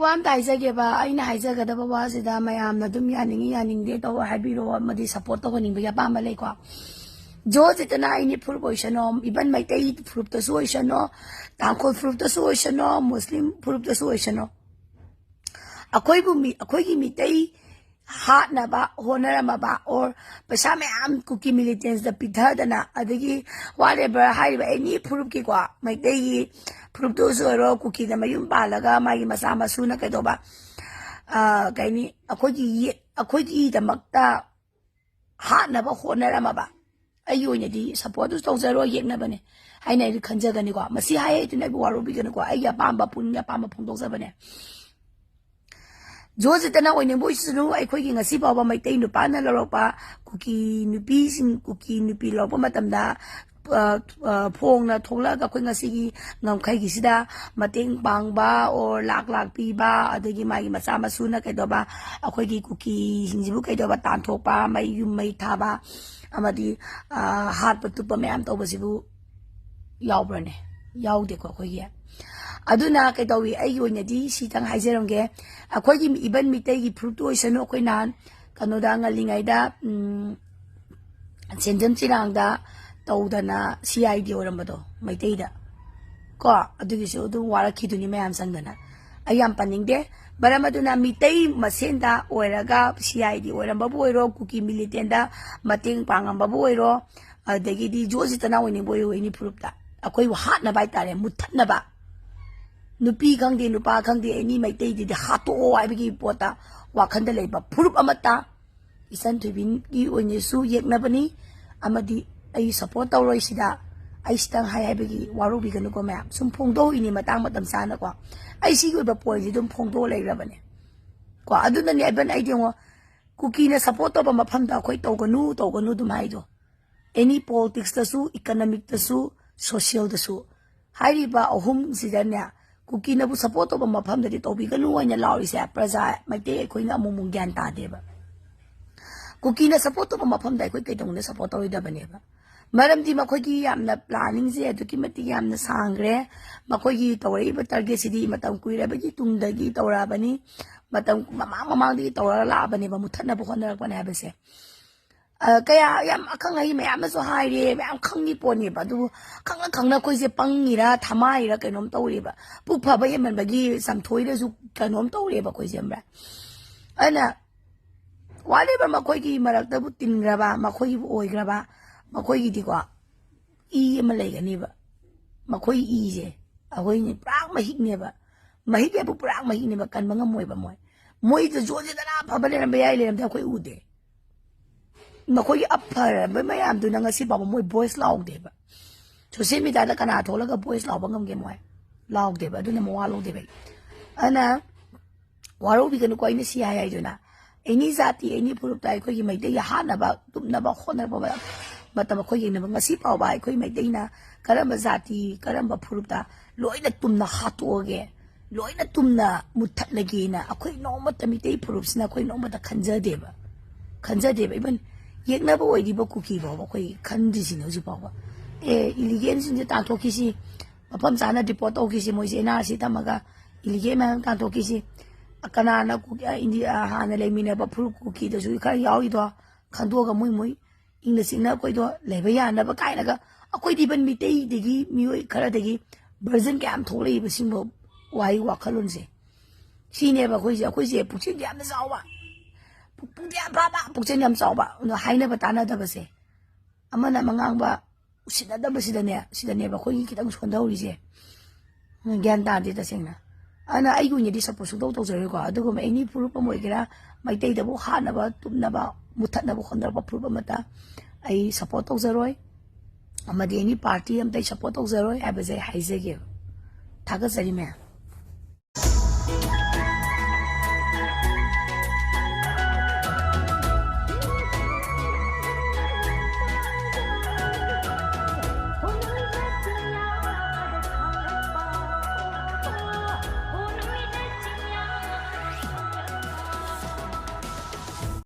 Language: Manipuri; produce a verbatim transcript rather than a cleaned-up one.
ꯋꯥ ꯑꯝꯇ ꯍꯥꯏꯖꯒꯦꯕ, ꯑꯩꯅ ꯍꯥꯏꯖꯒꯗꯕ ꯋꯥꯁꯤꯗ ꯃꯌꯥꯝꯅ ꯑꯗꯨꯝ ꯌꯥꯅꯤꯡꯉꯤ ꯌꯥꯅꯤꯡꯗꯦ ꯇꯧ ꯍꯥꯏꯕꯤꯔꯣ, ꯑꯃꯗꯤ ꯁꯞꯄꯣꯔꯠ ꯇꯧꯍꯟꯅꯤꯡꯕꯒꯤ ꯑꯄꯥꯝꯕ ꯂꯩꯀꯣ꯫ ꯖꯣ ꯖꯤꯇꯅ ꯑꯦꯅꯤ ꯐꯨꯔꯨꯞ ꯑꯣꯏꯁꯅꯣ, ꯏꯚꯟ ꯃꯩꯇꯩ ꯐꯨꯔꯨꯞꯇꯁꯨ ꯑꯣꯏꯁꯅꯣ, ꯇꯥꯡꯈꯨꯜ ꯐꯨꯔꯨꯞꯇꯁꯨ ꯑꯣꯏꯁꯅꯣ, ꯃꯨꯁꯂꯤꯝ ꯐꯨꯔꯨꯞꯇꯁꯨ ꯑꯣꯏꯁꯅꯣ, ꯑꯩꯈꯣꯏꯕꯨ ꯃꯤ, ꯑꯩꯈꯣꯏꯒꯤ ꯃꯤꯇꯩ ꯍꯥꯠꯅꯕ ꯍꯣꯠꯅꯔꯝꯃꯕ, ꯑꯣꯔ ꯄꯩꯁꯥ ꯃꯌꯥꯝ ꯀꯨꯀꯤ ꯃꯤꯂꯤꯇꯦꯟꯁꯇ ꯄꯤꯊꯗꯅ, ꯑꯗꯒꯤ ꯋꯥꯠ ꯑꯦꯚꯔ ꯍꯥꯏꯔꯤꯕ ꯑꯦꯅꯤ ꯐꯨꯔꯨꯞꯀꯤꯀꯣ, ꯃꯩꯇꯩꯒꯤ ꯐꯨꯔꯨꯞꯇ ꯑꯣꯏꯔꯣ, ꯀꯨꯀꯤꯗ ꯃꯌꯨꯝ ꯄꯥꯜꯂꯒ ꯃꯥꯒꯤ ꯃꯆꯥ ꯃꯁꯨꯅ ꯀꯩꯗꯧꯕ, ꯑ, ꯀꯩꯅꯤ, ꯑꯩꯈꯣꯏꯒꯤ ꯌꯦ-, ꯑꯩꯈꯣꯏꯒꯤꯗꯃꯛꯇ ꯍꯥꯠꯅꯕ ꯍꯣꯠꯅꯔꯝꯃꯕ, ꯑꯩꯒꯤ ꯑꯣꯏꯅꯗꯤ ꯁꯞꯄꯣꯔꯠꯁꯨ ꯇꯧꯖꯔꯣꯏ, ꯌꯦꯛꯅꯕꯅꯦ ꯍꯥꯏꯅ ꯑꯩꯗꯤ ꯈꯟꯖꯒꯅꯤꯀꯣ꯫ ꯃꯁꯤ ꯍꯥꯏ ꯍꯥꯏꯗꯨꯅ ꯑꯩꯕꯨ ꯋꯥꯔꯧꯕꯤꯒꯅꯨꯀꯣ, ꯑꯩꯒꯤ ꯑꯄꯥꯝꯕ, ꯄꯨꯛꯅꯤꯡꯒꯤ ꯑꯄꯥꯝꯕ ꯐꯣꯡꯗꯣꯛꯆꯕꯅꯦ꯫ ꯖꯣ ꯖꯤꯇꯅ ꯑꯣꯏꯅꯤꯡꯕ ꯑꯣꯏꯁꯅꯨ, ꯑꯩꯈꯣꯏꯒꯤ ꯉꯁꯤ ꯐꯥꯎꯕ ꯃꯩꯇꯩ ꯅꯨꯄꯥꯅ ꯂꯧꯔꯛꯄ ꯀꯨꯀꯤ ꯅꯨꯄꯤꯁꯤꯡ, ꯀꯨꯀꯤ ꯅꯨꯄꯤ ꯂꯧꯔꯛꯄ ꯃꯇꯝꯗ, ꯑ, ꯑ, ꯐꯣꯡꯅ ꯊꯣꯛꯂꯛꯑꯒ ꯑꯩꯈꯣꯏ ꯉꯁꯤꯒꯤ ꯉꯝꯈꯩꯒꯤꯁꯤꯗ ꯃꯇꯦꯡ ꯄꯥꯡꯕ ꯑꯣꯔ ꯂꯥꯛ ꯂꯥꯛ ꯄꯤꯕ, ꯑꯗꯒꯤ ꯃꯥꯒꯤ ꯃꯆꯥ ꯃꯁꯨꯅ ꯀꯩꯗꯧꯕ, ꯑꯩꯈꯣꯏꯒꯤ ꯀꯨꯀꯤꯁꯤꯡꯁꯤꯕꯨ ꯀꯩꯗꯧꯕ, ꯇꯥꯟꯊꯣꯛꯄ, ꯃꯩ, ꯌꯨꯝ ꯃꯩ ꯊꯥꯕ, ꯑꯃꯗꯤ, ꯑ, ꯍꯥꯠꯄ ꯇꯨꯞꯄ ꯃꯌꯥꯝ ꯇꯧꯕꯁꯤꯕꯨ ꯌꯥꯎꯕ꯭ꯔꯅꯦ? ꯌꯥꯎꯗꯦꯀꯣ ꯑꯩꯈꯣꯏꯒꯤ꯫ ꯑꯗꯨꯅ ꯀꯩꯗꯧꯏ, ꯑꯩꯒꯤ ꯑꯣꯏꯅꯗꯤ ꯁꯤꯇꯪ ꯍꯥꯏꯖꯔꯝꯒꯦ꯫ ꯑꯩꯈꯣꯏꯒꯤ ꯏꯚꯟ ꯃꯤꯇꯩꯒꯤ ꯐꯨꯔꯨꯞꯇ ꯑꯣꯏꯁꯅꯨ, ꯑꯩꯈꯣꯏ ꯅꯍꯥꯟ ꯀꯩꯅꯣꯗ ꯉꯜꯂꯤꯉꯩꯗ, ꯎꯝ, ꯁꯦꯟꯖꯝ ꯆꯤꯔꯥꯡꯗ ꯇꯧꯗꯅ ꯁꯤ ꯑꯥꯏ ꯗꯤ ꯑꯣꯏꯔꯝꯕꯗꯣ ꯃꯩꯇꯩꯗ ꯀꯣ, ꯑꯗꯨꯒꯤꯁꯨ ꯑꯗꯨꯝ ꯋꯥꯔꯛꯈꯤꯗꯨꯅꯤ ꯃꯌꯥꯝ ꯆꯪꯗꯅ꯫ ꯑꯩ ꯌꯥꯝ ꯄꯟꯅꯤꯡꯗꯦ꯫ ꯃꯔꯝ ꯑꯗꯨꯅ ꯃꯤꯇꯩ ꯃꯁꯦꯟꯗ ꯑꯣꯏꯔꯒ ꯁꯤ ꯑꯥꯏ ꯗꯤ ꯑꯣꯏꯔꯝꯕꯕꯨ ꯑꯣꯏꯔꯣ, ꯀꯨꯀꯤ ꯃꯤꯂꯤꯇꯦꯟꯗ ꯃꯇꯦꯡ ꯄꯥꯡꯉꯝꯕꯕꯨ ꯑꯣꯏꯔꯣ, ꯑꯗꯒꯤꯗꯤ ꯖꯣ ꯖꯤꯇꯅ ꯑꯣꯏꯅꯤꯡꯕ ꯑꯣꯏꯔꯣ, ꯑꯦꯅꯤ ꯐꯨꯔꯨꯞꯇ ꯑꯩꯈꯣꯏꯕꯨ ꯍꯥꯠꯅꯕ ꯍꯥꯏꯇꯥꯔꯦ, ꯃꯨꯠꯊꯠꯅꯕ, ꯅꯨꯄꯤ ꯈꯪꯗꯦ ꯅꯨꯄꯥ ꯈꯪꯗꯦ ꯑꯦꯅꯤ ꯃꯩꯇꯩꯗꯨꯗꯤ ꯍꯥꯠꯇꯣꯛꯑꯣ ꯍꯥꯏꯕꯒꯤ ꯄꯣꯠꯇ ꯋꯥꯈꯟꯗ ꯂꯩꯕ ꯐꯨꯔꯨꯞ ꯑꯃꯠꯇ ꯏꯆꯟ ꯊꯣꯏꯕꯤꯒꯤ ꯑꯣꯏꯅꯁꯨ ꯌꯦꯛꯅꯕꯅꯤ, ꯑꯃꯗꯤ ꯑꯩ ꯁꯞꯄꯣꯔꯠ ꯇꯧꯔꯣꯏ ꯁꯤꯗ꯫ ꯑꯩ ꯁꯤꯇꯪ ꯍꯥꯏ ꯍꯥꯏꯕꯒꯤ ꯋꯥꯔꯧꯕꯤꯒꯅꯨꯀꯣ ꯃꯌꯥꯝ, ꯁꯨꯝ ꯐꯣꯡꯗꯣꯛꯏꯅꯤ ꯃꯇꯥꯡ ꯃꯇꯝ ꯆꯥꯅꯀꯣ꯫ ꯑꯩ ꯁꯤꯒꯤ ꯑꯣꯏꯕ ꯄꯣꯏꯟꯁꯤ ꯑꯗꯨꯝ ꯐꯣꯡꯗꯣꯛꯑ ꯂꯩꯈ꯭ꯔꯕꯅꯦ ꯀꯣ꯫ ꯑꯗꯨꯅꯅꯦ ꯏꯚꯟ ꯑꯩꯗꯤ ꯌꯦꯡꯉꯣ, ꯀꯨꯀꯤꯅ ꯁꯞꯄꯣꯔꯠ ꯇꯧꯕ ꯃꯐꯝꯗ ꯑꯩꯈꯣꯏ ꯇꯧꯒꯅꯨ ꯇꯧꯒꯅꯨ ꯑꯗꯨꯝ ꯍꯥꯏꯗꯣ꯫ ꯑꯦꯅꯤ ꯄꯣꯂꯤꯇꯤꯛꯁꯇꯁꯨ, ꯏꯀꯅꯣꯃꯤꯛꯇꯁꯨ, ꯁꯣꯁꯤꯌꯦꯜꯗꯁꯨ꯫ ꯍꯥꯏꯔꯤꯕ ꯑꯍꯨꯝꯁꯤꯗꯅꯦ, ꯀꯨꯀꯤꯅꯕꯨ ꯁꯞꯄꯣꯔꯠ ꯇꯧꯕ ꯃꯐꯝꯗꯗꯤ ꯇꯧꯕꯤꯒꯅꯨ ꯍꯥꯏꯅ ꯂꯥꯎꯔꯤꯁꯦ ꯄ꯭ꯔꯖꯥ ꯃꯩꯇꯩ ꯑꯩꯈꯣꯏꯅ ꯑꯃꯨꯛ ꯑꯃꯨꯛ ꯒ꯭ꯌꯥꯟ ꯇꯥꯗꯦꯕ꯫ ꯀꯨꯀꯤꯅ ꯁꯞꯄꯣꯔꯠ ꯇꯧꯕ ꯃꯐꯝꯗ ꯑꯩꯈꯣꯏ ꯀꯩꯗꯧꯅ ꯁꯞꯄꯣꯔꯠ ꯇꯧꯔꯣꯏꯗꯕꯅꯦꯕ? ꯃꯔꯝꯗꯤ ꯃꯈꯣꯏꯒꯤ ꯌꯥꯝꯅ ꯄ꯭ꯂꯥꯅꯤꯡꯁꯦ ꯑꯗꯨꯛꯀꯤ ꯃꯇꯤꯛ ꯌꯥꯝꯅ ꯁꯥꯡꯈ꯭ꯔꯦ꯫ ꯃꯈꯣꯏꯒꯤ ꯇꯧꯔꯛꯏꯕ ꯇꯥꯔꯒꯦꯠꯁꯤꯗꯤ ꯃꯇꯝ ꯀꯨꯏꯔꯕꯒꯤ ꯇꯨꯡꯗꯒꯤ ꯇꯧꯔꯛꯑꯕꯅꯤ꯫ ꯃꯇꯝ ꯃꯃꯥꯡ ꯃꯃꯥꯡꯗꯒꯤ ꯇꯧꯔꯒ ꯂꯥꯛꯑꯕꯅꯦꯕ, ꯃꯨꯊꯠꯅꯕ ꯍꯣꯠꯅꯔꯛꯄꯅꯦ ꯍꯥꯏꯕꯁꯦ꯫ ꯑ, ꯀꯌꯥ ꯌꯥꯝ ꯑꯈꯪ ꯑꯍꯩ ꯃꯌꯥꯝꯅꯁꯨ ꯍꯥꯏꯔꯦ, ꯃꯌꯥꯝ ꯈꯪꯉꯤ ꯄꯣꯠꯅꯦꯕ꯫ ꯑꯗꯨꯕꯨ ꯈꯪꯅ ꯈꯪꯅ ꯑꯩꯈꯣꯏꯁꯦ ꯄꯪꯉꯤꯔꯥ ꯊꯃꯥꯏꯔ ꯀꯩꯅꯣꯝ ꯇꯧꯔꯦꯕ꯫ ꯄꯨꯛ ꯐꯕ ꯍꯦꯟꯃꯟꯕꯒꯤ ꯆꯝꯊꯣꯏꯔꯁꯨ ꯀꯩꯅꯣꯝ ꯇꯧꯔꯦꯕ ꯑꯩꯈꯣꯏꯁꯦ, ꯈꯪꯕ꯭ꯔꯥ? ꯑꯗꯨꯅ whatever ꯃꯈꯣꯏꯒꯤ ꯃꯔꯛꯇꯕꯨ ꯇꯤꯟꯈ꯭ꯔꯕ, ꯃꯈꯣꯏꯒꯤꯕꯨ ꯑꯣꯏꯈ꯭ꯔꯕ, ꯃꯈꯣꯏꯒꯤꯗꯤꯀꯣ ꯏ ꯑꯃ ꯂꯩꯒꯅꯦꯕ꯫ ꯃꯈꯣꯏ ꯏꯁꯦ ꯑꯩꯈꯣꯏꯅꯤ ꯄꯨꯔꯥ ꯃꯍꯤꯛꯅꯦꯕ꯫ ꯃꯍꯤꯛ ꯍꯥꯏꯕꯨ ꯄꯨꯔꯥ ꯃꯍꯤꯛꯅꯦꯕ, ꯀꯟꯕ ꯉꯝꯃꯣꯏꯕ ꯃꯣꯏ꯫ ꯃꯣꯏꯗ ꯖꯣꯟꯁꯤꯗꯅ ꯑꯐꯕ ꯂꯩꯔꯝꯕ ꯌꯥꯏ, ꯂꯩꯔꯝꯗꯦ ꯑꯩꯈꯣꯏ ꯎꯗꯦ꯫ ꯃꯈꯣꯏꯒꯤ ꯑꯐꯔꯕ ꯃꯌꯥꯝꯗꯨꯅ ꯉꯁꯤ ꯐꯥꯎꯕ ꯃꯣꯏ ꯚꯣꯏꯁ ꯂꯥꯎꯗꯦꯕ꯫ ꯁꯣꯁꯤꯌꯦꯜ ꯃꯤꯗꯤꯌꯥꯗ ꯀꯅꯥ ꯊꯣꯛꯂꯒ ꯚꯣꯏꯁ ꯂꯥꯎꯕ ꯉꯝꯒꯦ ꯃꯣꯏ? ꯂꯥꯎꯗꯦꯕ꯫ ꯑꯗꯨꯅ ꯃꯋꯥ ꯂꯧꯗꯦꯕ ꯑꯩ꯫ ꯑꯗꯨꯅ ꯋꯥꯔꯧꯕꯤꯒꯅꯨꯀꯣ, ꯑꯩꯅ ꯁꯤ ꯍꯥꯏ ꯍꯥꯏꯗꯨꯅ꯫ ꯑꯦꯅꯤ ꯖꯥꯇꯤ, ꯑꯦꯅꯤ ꯐꯨꯔꯨꯞꯇ ꯑꯩꯈꯣꯏꯒꯤ ꯃꯩꯇꯩꯒꯤ ꯍꯥꯠꯅꯕ, ꯇꯨꯞꯅꯕ ꯍꯣꯠꯅꯔꯛꯄ ꯃꯇꯝ ꯑꯩꯈꯣꯏ ꯌꯦꯡꯅꯕ, ꯉꯁꯤ ꯐꯥꯎꯕ ꯑꯩꯈꯣꯏ ꯃꯩꯇꯩꯅ ꯀꯔꯝꯕ ꯖꯥꯇꯤ, ꯀꯔꯝꯕ ꯐꯨꯔꯨꯞꯇ ꯂꯣꯏꯅ ꯇꯨꯝꯅ ꯍꯥꯠꯇꯣꯛꯑꯒꯦ, ꯂꯣꯏꯅ ꯇꯨꯝꯅ ꯃꯨꯠꯊꯠꯂꯒꯦꯅ ꯑꯩꯈꯣꯏ ꯅꯣꯡꯃꯇ, ꯃꯤꯇꯩ ꯐꯨꯔꯨꯞꯁꯤꯅ ꯑꯩꯈꯣꯏ ꯅꯣꯡꯃꯇ ꯈꯟꯖꯗꯦꯕ꯫ ꯈꯟꯖꯗꯦꯕ꯫ ꯏꯚꯟ ꯌꯦꯛꯅꯕ ꯑꯣꯏꯔꯤꯕ ꯀꯨꯀꯤ ꯐꯥꯎꯕ ꯑꯩꯈꯣꯏ ꯈꯟꯗ꯭ꯔꯤꯁꯤꯅꯦ ꯍꯧꯖꯤꯛ ꯐꯥꯎꯕ꯫ ꯑꯦ, ꯏꯂꯤꯒꯦꯟꯁꯤꯡꯁꯦ ꯇꯥꯟꯊꯣꯛꯈꯤꯁꯤ, ꯃꯐꯝ ꯆꯥꯅ ꯗꯤꯄꯣꯔꯠ ꯇꯧꯈꯤꯁꯤ, ꯃꯣꯏꯁꯦ ꯑꯦꯟ ꯑꯥꯔ ꯁꯤ ꯊꯝꯃꯒ ꯏꯂꯤꯒꯦꯟ ꯃꯌꯥꯝ ꯇꯥꯟꯊꯣꯛꯈꯤꯁꯤ꯫ ꯀꯅꯥꯅ ꯀꯨꯀꯤ-, ꯑ, ꯏꯟꯗꯤ-, ꯑ, ꯍꯥꯟꯅ ꯂꯩꯃꯤꯟꯅꯕ ꯐꯨꯔꯨꯞ ꯀꯨꯀꯤꯗꯁꯨ ꯈꯔ ꯌꯥꯎꯔꯤꯗꯣ ꯈꯟꯗꯣꯛꯑꯒ ꯃꯣꯏ ꯃꯣꯏ ꯏꯪꯅ ꯆꯤꯛꯅ ꯑꯩꯈꯣꯏꯗꯣ ꯂꯩꯕ ꯌꯥꯅꯕ ꯀꯥꯏꯅꯒ ꯑꯩꯈꯣꯏꯗꯤ ꯏꯚꯟ ꯃꯤꯇꯩꯗꯒꯤ ꯃꯤꯑꯣꯏ ꯈꯔꯗꯒꯤ ꯚꯔꯖꯟ ꯀꯌꯥꯝ ꯊꯣꯛꯂꯛꯏꯕ ꯁꯤꯒꯨꯝꯕ ꯋꯥꯍꯩ ꯋꯥꯈꯜꯂꯣꯟꯁꯦ꯫ ꯁꯤꯅꯦꯕ ꯑꯩꯈꯣꯏꯁꯦ, ꯑꯩꯈꯣꯏꯁꯦ ꯄꯨꯛꯆꯦꯜꯗꯤ ꯌꯥꯝꯅ ꯆꯥꯎꯕ, ꯄꯨꯛ-, ꯄꯨꯛꯆꯦꯜ ꯌꯥꯝ ꯐꯕ, ꯄꯨꯛꯆꯦꯜ ꯌꯥꯝ ꯆꯥꯎꯕ, ꯑꯗꯣ ꯍꯥꯏꯅꯕ ꯇꯥꯟꯅꯗꯕꯁꯦ, ꯑꯃꯅ ꯑꯃ ꯉꯥꯡꯕ ꯎꯁꯤꯠꯅꯗꯕꯁꯤꯗꯅꯦ, ꯁꯤꯗꯅꯦꯕ ꯑꯩꯈꯣꯏꯒꯤ ꯈꯤꯇꯪ ꯁꯣꯟꯊꯍꯧꯔꯤꯁꯦ꯫ ꯒ꯭ꯌꯥꯟ ꯇꯥꯗꯦ ꯇꯁꯦꯡꯅ꯫ ꯑꯗꯨꯅ ꯑꯩꯒꯤ ꯑꯣꯏꯅꯗꯤ ꯁꯞꯄꯣꯔꯠ ꯁꯨꯡꯇꯧ ꯇꯧꯖꯔꯣꯏꯀꯣ꯫ ꯑꯗꯨꯒꯨꯝꯕ ꯑꯦꯅꯤ ꯐꯨꯔꯨꯞ ꯑꯃ ꯑꯣꯏꯒꯦꯔꯥ, ꯃꯩꯇꯩꯗꯕꯨ ꯍꯥꯠꯅꯕ, ꯇꯨꯞꯅꯕ, ꯃꯨꯊꯠꯅꯕ ꯍꯣꯠꯅꯔꯛꯄ ꯐꯨꯔꯨꯞ ꯑꯃꯠꯇ ꯑꯩ ꯁꯞꯄꯣꯔꯠ ꯇꯧꯖꯔꯣꯏ, ꯑꯃꯗꯤ ꯑꯦꯅꯤ ꯄꯥꯔꯇꯤ ꯑꯃꯠꯇ ꯑꯩ ꯁꯞꯄꯣꯔꯠ ꯇꯧꯖꯔꯣꯏ ꯍꯥꯏꯕꯁꯦ ꯑꯩ ꯍꯥꯏꯖꯒꯦꯕ꯫ ꯊꯥꯒꯠꯆꯔꯤ ꯃꯌꯥꯝ꯫